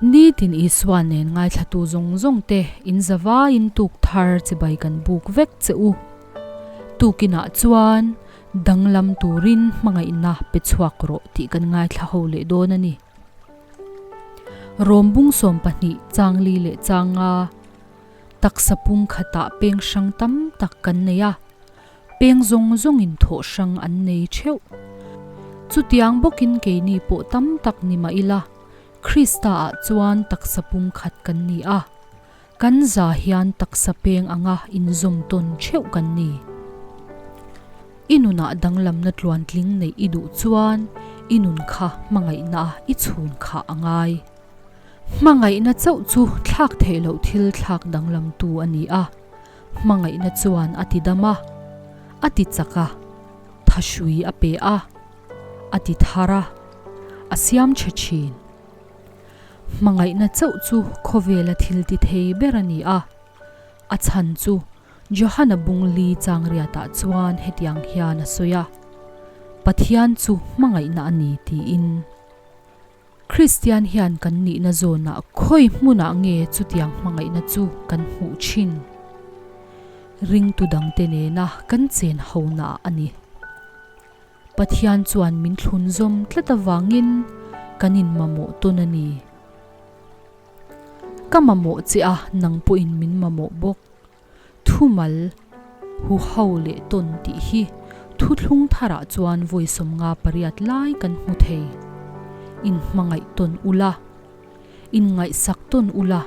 Nitin Isua nen ngaithlatu zawng zawng te in zavaiin tuk thar chibai kan buk vek che u. Tukinah chuan danglam turin hmangaihna pe chhuak rawh tih kan ngaithla ho leh dawn a ni. Rawm bung 12 chang li leh chang nga taksa pum khatah peng hrang tam tak kan nei a, peng zawng zawngin thawh hrang an nei theuh. Chutiang bawkin keini pawh tam tak ni mah ila, Krista-ah chuan taksa pum khat kan ni a, kan za hian taksa peng anga inzawm tawn theuh kan ni. I nunah danglamna tluantling neih i duh chuan i nun kha hmangaihna i chhun kha a ngai. Hmangaihna chauh chu thlak theih loh thil thlak danglamtu a ni a, hmangaihna chuan a ti dam a, a ti chak a, thahrui a pe a, a ti thar a, a siam tha thin. Hmangaihna chauh chu khawvela thil ti thei ber a ni a, a chhan chu Johana bung li chang riatah chuan hetiang hian a sawi a, Pathian chu hmangaihna a ni tiin. Kristian hian kan nihna zawnah khawi hmunah nge chutiang hmangaihna chu kan hmuh thin? Ringtu dangte nena kan chen honaah a ni. Pathian chuan min thlun zawm tlat avangin kan inmamawh tawn a ni. Ka mamawh che a, nang pawhin min mamawh bawk. Thumal, huho leh tawn tih hi thuthlung tharah chuan vawi 58 lai kan hmu thei. Inhmangaih tawn ula, inngaihsak tawn ula,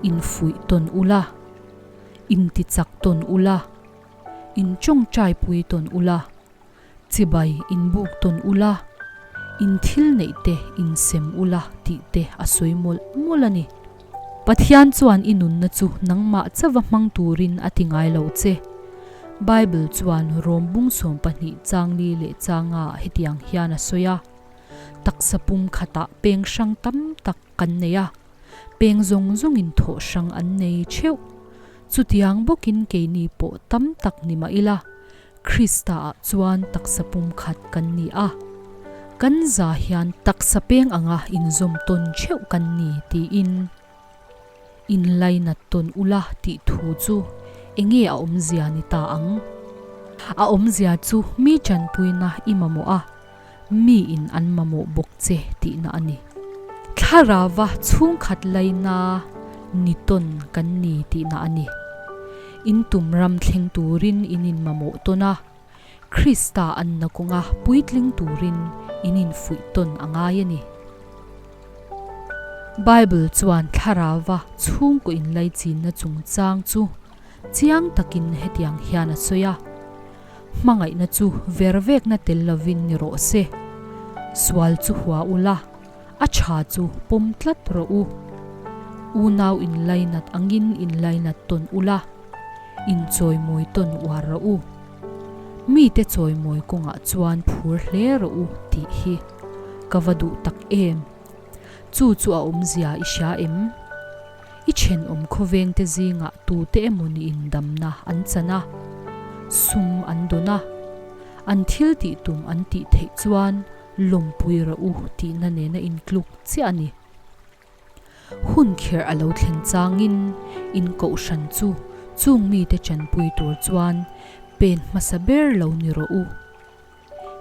infuih tawn ula, intichak tawn ula, inchawngchai pui tawn ula, chibai inbuk tawn ula, in thil neih te insem ula tih te a sawi mawlh mawlh a ni. Pathian chuan i nunna chu nangmah chauva hmang turin a ti ngai lo che. Bible chuan Rom bung 12 chang li leh changa hetiang hian a sawi a, Taksa pum khatah peng hrang tam tak kan nei a, peng zawng zawngin thawh hrang an nei theuh. Chutiang bawkin keini pawh tam tak ni mah ila, Krista-ah chuan taksa pum khat kan ni a, kan za hian taksa peng anga inzawm tawn theuh kan ni tiin inlainat tawn ula tih thu chu enge a awmzia ni ta ang? A awmzia chu mi tanpuina i mamawh a, mi in an mamawh bawk che tihna a ni. Thlarauva chhungkhat laina ni tawn kan ni tihna a ni. In tum ram thleng turin in inmamawh tawn a, Krista anna kawnga puitling turin in infuih tawn a ngai a ni. Bible chuan thlarauva chhungkaw inlaichinna chungchang chu chiang takin hetiang hian a sawi a. Hmangaihna chu vervekna tel lovin ni rawh se. Sual chu hua ula, a tha chu pawm tlat rawh u. Unau inlainat angin inlainat tawn ula, inchawimawi tawn uar rawh u. Mite chawimawi kawngah chuan phur hle rawh u tih hi ka va duh tak em. Chu chu a awmzia i hria em? I thenawm khawvengte zingah tute emaw niin damna an chan a, sum an dawn a, an thil tih tum an tih theih chuan lawmpui rawh u tihna nena intluk chiah a ni. Hun kherh a lo thlen changin inkohhran chu chung mite chanpui tur chuan pen hmasa ber lo ni rawh u.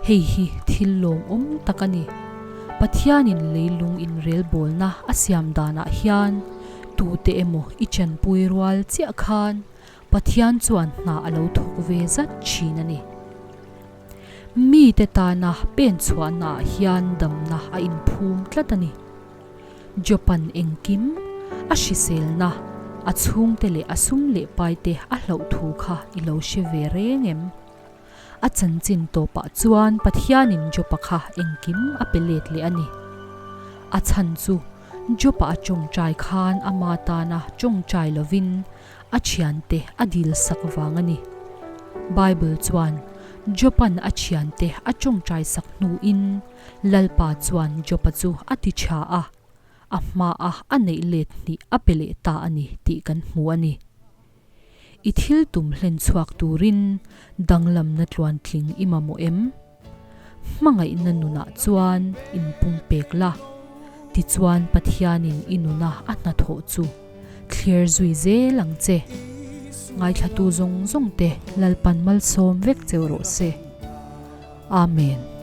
Hei hi thil lawmawm tak a ni. Pathianin leilung inrelbawlna a siam danah hian tute emaw i chanpui rual chiah khan Pathian chuan hna a lo thawk ve zat thin a ni. Mite tana pen chhuahnaah hian damna a inphum tlat a ni. Jopan engkim, a hriselna, a chhungte leh a sum leh paite a hlauh thu kha i lo hre ve reng em? A chanchin tawpah chuan Pathianin Jopa kha engkim a pe let leh a ni. A chhan chu Jopa a tawngtai khan ama tana tawngtai lovin a thiante a dil sak vang a ni. Bible chuan Jopa'n a thiante a tawngtai sak hnuin Lalpa chuan Jopa chu a ti tha a, a hmaa a neih let hnih a pe leh ta a ni tih kan hmu a ni. I thil tum hlen chhuak turin danglamna tluantling i mamawh em? Hmangaihna nunah chuan inpumpek la. Tichuan Pathianin i nuna a hnathawh chu thlir zui zel ang che. Ngaithlatu zawng zawng te Lalpan malsawm vek cheu rawh se. Amen.